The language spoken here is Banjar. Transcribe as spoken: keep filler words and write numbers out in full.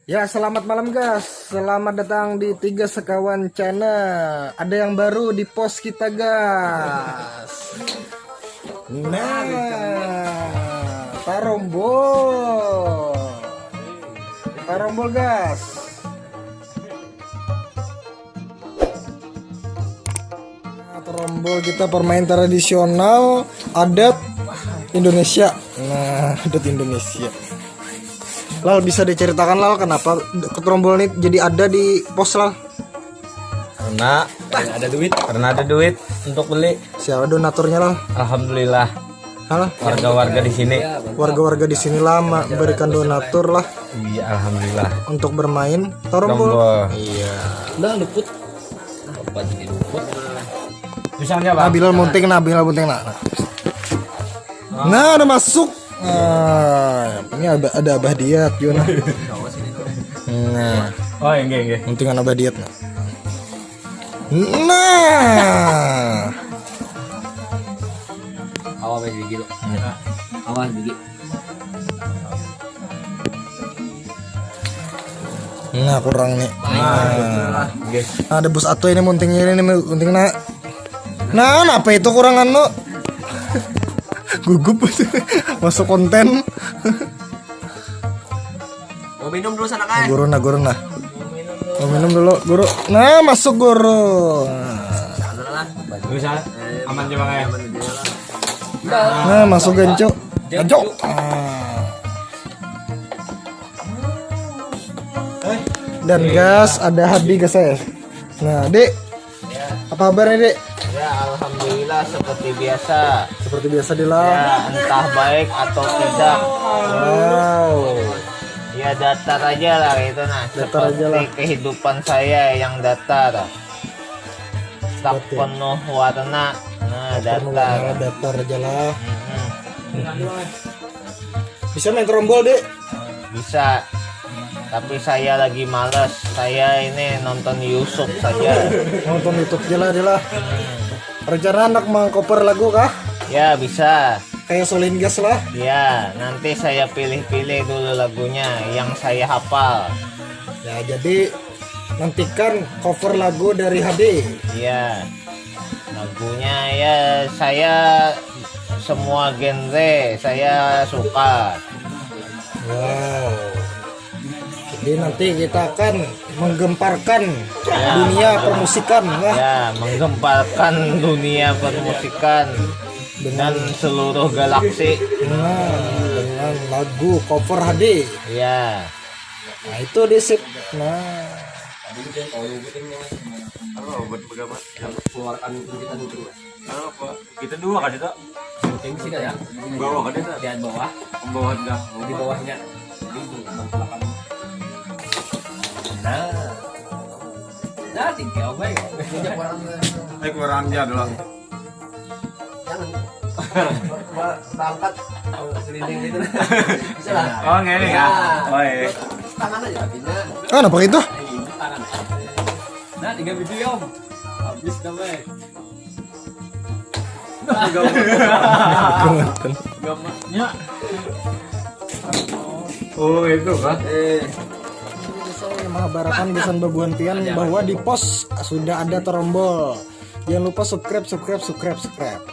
Ya, selamat malam, guys. Selamat datang di Tiga Sekawan Channel. Ada yang baru di pos kita, guys. Nah, tarombol. Tarombol, guys. Nah, tarombol kita permain tradisional adat Indonesia. Nah, adat Indonesia. Lal, bisa diceritakan, Lal, kenapa tarombol ini jadi ada di pos, Lal? Karena ada duit. Karena ada duit untuk beli. Siapa donaturnya, Lal? Alhamdulillah. Halo. Warga-warga di sini. Warga-warga di sini lama memberikan donatur lah Iya, alhamdulillah. Untuk bermain tarombol. Tarombol. Iya. Udah luput. Apa jadi luput? Pisangnya, Nah, Bang. Bilal munting, nah, Bilal munting, nah. Nah, nah, udah masuk. Nah, ini ada, ada Abah Diat, yo, nah. Nah, Oh, enggak, enggak. muntingan Abah Diat, nah. Nah. Awas, Bang, gigi lu. Awas, gigi. Nah, kurang nih. Nah. Nah, ada bos atuh ini muntingnya ini, munting, nak. Nah, kenapa itu kurang anu? Gugup masuk konten. Mau minum dulu sana, kan? Guru, nah, guru, nah. Mau minum dulu, guru. Nah, masuk, guru. Sana lah. Bisa aman coba kayak. Nah, masuk, gancu. Gancu. Ah. Dan, guys, ada Hadi, guys, ya. Nah, Dik. Apa kabarnya, Dik? Ya, alhamdulillah, seperti biasa. Seperti biasa, Dila. Ya, entah baik atau tidak. Wow. Ya, datar aja lah gitu, nah. Datar aja Seperti lah. Kehidupan saya yang datar. Tak Betul. Penuh warna. Nah, datar. Datar aja lah. Mm-mm. Bisa main tarombol, Dik? Bisa. Tapi saya lagi males. Saya ini nonton Yusuf saja. Nonton YouTube aja lah, Dila. Rencana anak mengcover lagu kah? Ya, bisa. Kayak Solin Gas lah. Ya, nanti saya pilih-pilih dulu lagunya yang saya hafal. Ya, jadi nantikan cover lagu dari Hadi. Iya. Lagunya, ya, saya semua genre saya suka. Wow. Jadi nanti kita akan menggemparkan dunia permusikan lah. Ya, menggemparkan dunia permusikan dan seluruh galaksi. Nah, dengan lagu cover Hadi. Ya. Nah, itu di sip. Nah. Keluarkan kita dulu. Apa? Kita dua kan itu. Penting sih, ya. Bawah kan itu. Di bawah, Pembawahan dah. di bawahnya. Di belakang. Nah. Nah, tinggal, Bang. Eh, kurang aja dulu. Jangan. Berangkat, selinding gitu. Bisa lah. Oh, enggak ini ya. Oh, iya. Tangan aja, pindah. Ah, kenapa gitu? Tangan aja. Nah, tinggal video. Habis dah, Bang. Oh, itu kah? Eh, Saya mengabarakan pesan babuhan pian bahwa di pos sudah ada tarombol. Jangan lupa subscribe, subscribe, subscribe, subscribe.